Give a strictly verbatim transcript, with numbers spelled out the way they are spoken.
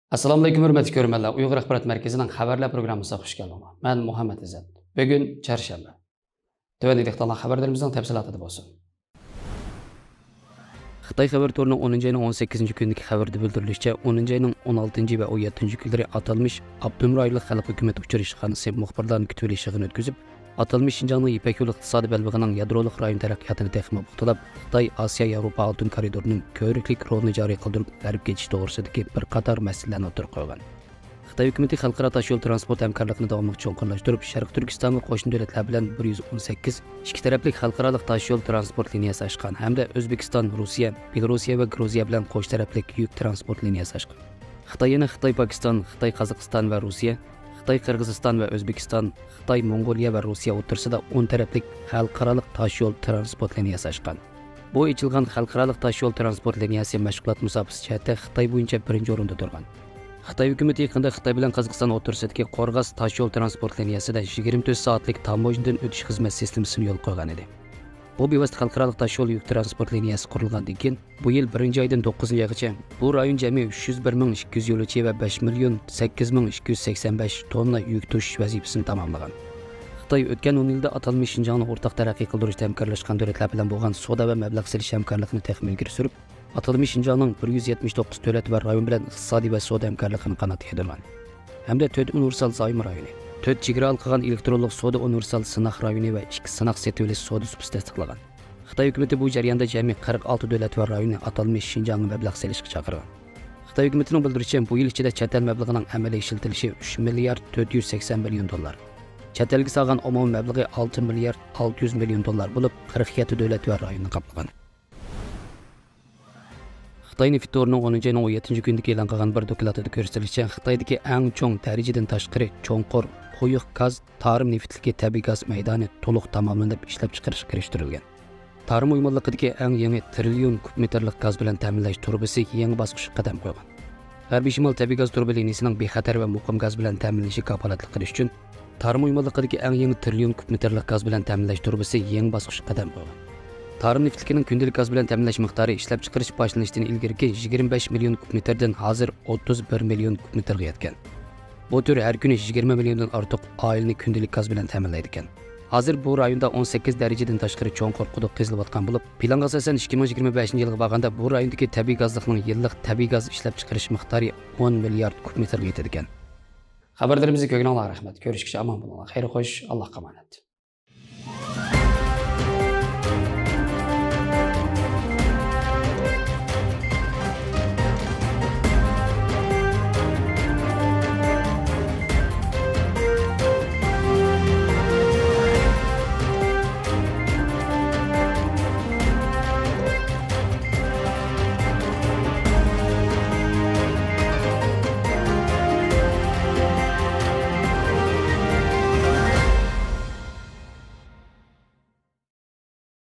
ئەسسالامۇئەلەيكۇم، ھۆرمەتلىك كۆرۈرمەنلەر. ئۇيغۇر ئاخبارات مەركىزىنىڭ خەۋەرلەر پروگراممىسىغا خۇش كەلدىڭلار. مەن مۇھەممەت ئىززەت. بۈگۈن چارشەنبە. تۆۋەندە دىققەتلەر خەۋەرلىرىمىزنىڭ تەپسىلاتىدا بولسۇن. خىتاي خەۋەر تورىنىڭ ئونىنچى ئاينىڭ ئون سەككىزىنچى كۈنىدىكى خەۋىرىدە بىلدۈرۈلۈشىچە، ئونىنچى ئاينىڭ ئون ئالتىنچى ۋە ئون يەتتىنچى كۈنلىرى ئاتالمىش ئاپتونوم رايونلۇق خەلق ھۆكۈمەت ئۇچرىشىشخانىسى مۇخبىرلارنى كۈتۈۋېلىش يىغىنى ئۆتكۈزۈپ، ئاتالمىش شىنجاڭنىڭ يىپەك يولى ئىقتىسادىي بەلبېغىنىڭ يادرولۇق رايون تەرەققىياتىنى تېخىمۇ پۇختىلاپ، خىتاي، ئاسىيا، ياۋروپا ئالتۇن كارىدورىنىڭ كۆۋرۈكلۈك رولىنى جارى قىلدۇرۇپ بەرىپ كېتىش توغرىسىدىكى بىر قاتار مەسىلىلەرنى ئوتتۇرىغا قويغان. خىتاي ھۆكۈمىتى خەلقئارا تاشيول ترانسپورت ھەمكارلىقىنى داۋاملىق چوڭقۇرلاشتۇرۇپ، شەرقىي تۈركىستان ۋە قوشنا دۆلەتلەر بىلەن بىر يۈز ئون سەككىز ئىككى تەرەپلىك خەلقئارالىق تاشيول ترانسپورت لىنىيەسى ئاچقان ھەمدە ئۆزبېكىستان، روسىيە، بېلوروسىيە ۋە گروزىيە بىلەن قوش تەرەپلىك يۈك ترانسپورت لىنىيەسى ئاچقان. خىتاي يەنە خىتاي پاكىستان، خىتاي قازاقىستان ۋە روسىيە، خىتاي قىرغىزىستان ۋە ئۆزبېكىستان، خىتاي موڭغۇلىيە ۋە روسىيە ئوتتۇرىسىدا ئون تەرەپلىك خەلقئارالىق تاشيول ترانسپورت لىنىيەسى ئاچقان. بۇ ئېچىلغان خەلقئارالىق تاشيول ترانسپورت لىنىيەسى مەشغۇلات مۇساپىسى جەھەتتە خىتاي بويىچە بىرىنچى ئورۇندا تۇرغان. خىتاي ھۆكۈمىتى يېقىندا خىتاي بىلەن قازاقىستان ئوتتۇرىسىدىكى قورغاس تاشيول ترانسپورت لىنىيەسىدە يىگىرمە تۆت سائەتلىك تاموژنىدىن ئۆتۈش خىزمەت سىستېمىسىنى يولغا قويغان ئىدى. بۇ بىۋاسىتە خەلقئارالىق تاشيول يۈك ترانسپورت لىنىيەسى قۇرۇلغاندىن كېيىن، بۇ يىل بىرىنچى ئايدىن توققۇزىنچى ئايغىچە بۇ رايون جەمئىي ئۈچ يۈز بىر مىڭ ئىككى يۈز يولۇچى ۋە بەش مىليون سەككىز مىڭ ئىككى يۈز سەكسەن بەش توننا يۈك توشۇش ۋەزىپىسىنى تاماملىغان. خىتاي ئۆتكەن ئون يىلدا ئاتالمىش شىنجاڭنى ئورتاق تەرەققىي قىلدۇرۇشتا ھەمكارلاشقان دۆلەتلەر بىلەن بولغان سودا ۋە مەبلەغ سېلىش ھەمكارلىقىنى تېخىمۇ ئىلگىرى سۈرۈپ، ئاتالمىش شىنجاڭنىڭ بىر يۈز يەتمىش توققۇز دۆلەت ۋە رايون بىلەن ئىقتىسادىي ۋە سودا ھەمكارلىقىنى قانات يايدۇرغان ھەمدە تۆت ئۇنىۋېرسال زايوم رايونى، تۆت چېگرا ھالقىغان ئېلېكترونلۇق سودا ئۇنىۋېرسال سىناق رايونى ۋە ئىككى سىناق سېتىۋېلىش سودىسى سۇپىسى تەستىقلىغان. خىتاي ھۆكۈمىتى بۇ جەرياندا جەمئىي قىرىق ئالتە دۆلەت ۋە رايوننى ئاتالمىش شىنجاڭغا مەبلەغ سېلىشقا چاقىرغان. خىتاي ھۆكۈمىتىنىڭ بىلدۈرۈشىچە، بۇ يىل ئىچىدە چەت ئەل مەبلىغىنىڭ ئەمەلىي ئىشلىتىلىشى ئۈچ مىليارد تۆت يۈز سەكسەن مىليون دوللار. چەت ئەلگە سالغان ئومۇمىي مەبلىغى ئالتە مىليارد ئالتە يۈز مىليون دوللار بولۇپ، قىرىق يەتتە دۆلەت ۋە رايوننى قاپلىغان. خىتاي نېفىت تورىنىڭ ئونىنچى ئاينىڭ ئون يەتتىنچى كۈنىدىكى ئېلان قىلغان بىر دوكلاتىدا كۆرسىتىلىشىچە، خىتايدىكى ئەڭ چوڭ دەرىجىدىن تاشقىرى چوڭقۇر قويۇق گاز تارىم نېفىتلىكى تەبىئىي گاز مەيدانى تولۇق تاماملىنىپ ئىشلەپچىقىرىشقا كىرىشتۈرۈلگەن. تارىم ئويمانلىقىدىكى ئەڭ يېڭى تىرىليون كۇب مېتىرلىق گاز بىلەن تەمىنلەش تۇرۇبىسى يېڭى باسقۇچقا قەدەم قويغان. غەربىي شىمال تەبىئىي گاز تۇرۇبا لىنىيىسىنىڭ بىخەتەر ۋە مۇقىم گاز بىلەن تەمىنلىشىگە كاپالەتلىك قىلىش ئۈچۈن، تارىم ئويمانلىقىدىكى ئەڭ يېڭى تىرىليون كۇب مېتىرلىق گاز بىلەن تەمىنلەش تۇرۇبىسى يېڭى باسقۇچقا قەدەم قويغان. تارىم نېفىتلىكىنىڭ كۈندىلىك گاز بىلەن تەمىنلەش مىقدارى ئىشلەپچىقىرىش باشلىنىشتىن ئىلگىرىكى يىگىرمە بەش مىليون كۇب مېتىردىن ھازىر ئوتتۇز بىر مىليون كۇب مېتىرغا يەتكەن. بۇ تۈر ھەر كۈنى يىگىرمە مىليوندىن ئارتۇق ئائىلىنى كۈندىلىك گاز بىلەن تەمىنلەيدىكەن. ھازىر بۇ رايوندا ئون سەككىز دەرىجىدىن تاشقىرى چوڭقۇر قۇدۇق قېزىلىۋاتقان بولۇپ، پىلانغا ئاساسەن، ئىككى مىڭ يىگىرمە بەشىنچى يىلغا بارغاندا بۇ رايوندىكى تەبىئىي گازلىقنىڭ يىللىق تەبىئىي گاز ئىشلەپچىقىرىش مىقدارى ئون مىليارد كۇب مېتىرغا يېتىدىكەن. خەۋەرلىرىمىزنى كۆرگىنىڭلارغا رەھمەت. كۆرۈشكىچە ئامان بولۇڭلار. خەير خوش، ئاللاھقا ئامانەت.